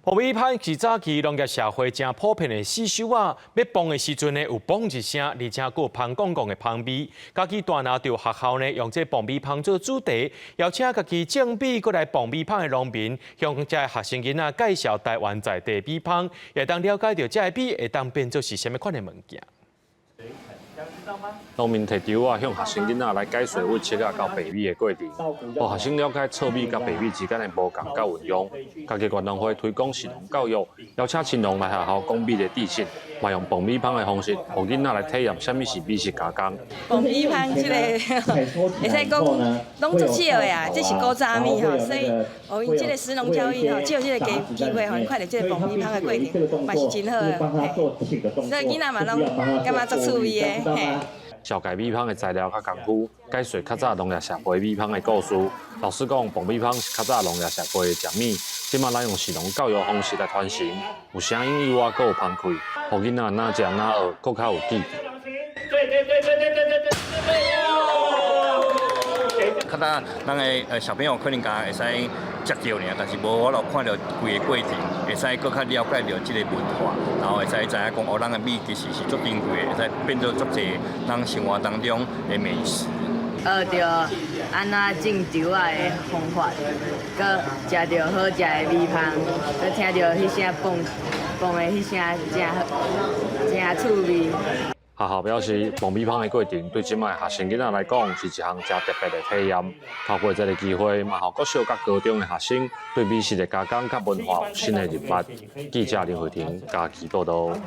爆米香是早期農業社會誠普遍的死守仔，欲磅的時陣呢，有嘣一聲，而且閣有芳摃摃的芳味。嘉義大林就學校呢，用這爆米香做主題，邀請家己種米閣來爆米香的農民，向遮學生囡仔介紹台灣在地米香，會當了解著遮个米會當變做是啥物款的物件。農民提稻仔向學生囡仔來解說對切仔到白米的過程，予學生了解糙米佮白米之間的無仝佮運用。嘉義縣農會推廣食農教育，邀請青農來學校講米的知識，嘛用爆米香的方式，予囡仔來體驗啥物是美食加工。爆米香這個會使講攏足少的啊，這是古早米吼，所以予𪜶這個食農教育吼，藉這個機會，予𪜶看著這個爆米香的過程，嘛是真好的。所以囡仔嘛攏感覺足趣味的。嘿。紹介米香的材料佮工夫，解說較早農業社會米香的故事。老師講，爆米香是較早農業社會的食物，這馬咱用食農教育方式來傳承，有聲音以外，閣有芳氣，予囡仔若食若學，閣較有記憶。對對對對對對對對。較早咱的小朋友可能敢會使食著爾，但是無法度看著規个過程，會使閣較了解著這個文化，然後會使知影講哦，咱的米其實是足珍貴的，會使變做足濟咱生活當中的美食。學著按怎種稻仔的方法，閣食著好食的米香，閣聽著彼聲嘣嘣的彼聲，誠好，誠趣味。學校表示，爆米香的過程對這擺學生囡仔來講是一項誠特別的體驗。透過這个機會，嘛予國小佮高中的學生對美食的加工佮文化有新的認識。記者林慧婷嘉義報導。